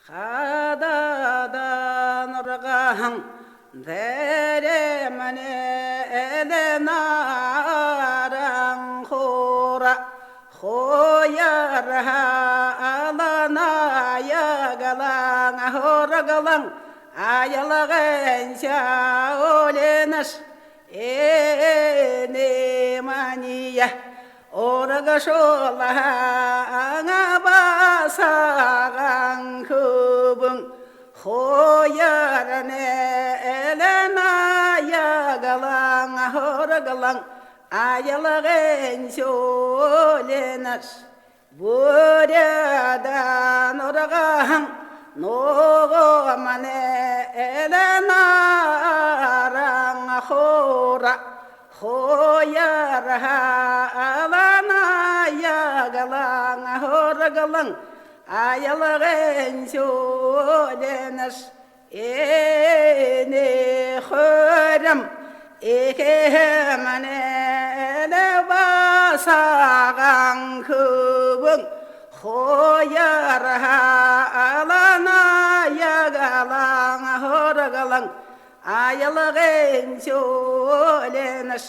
خدا دان ارغاهن دره منه النارن خورا خویرها النا یگلن هورگلن آیلغن شاولنش ای نیمانیه اورگ شولها آنگا باساغان کوبن خویرنه النا یگلان هورگلان آیلغن شولنش بوریا دان ارغاهن نوغو منه النا ران خورا خویرها النا یگلان هورگلان آیلغن شولنش ای نیخورم ای که منه لباساغان کوبن خویرها النا یگلان هورگلان آیلغن شولنش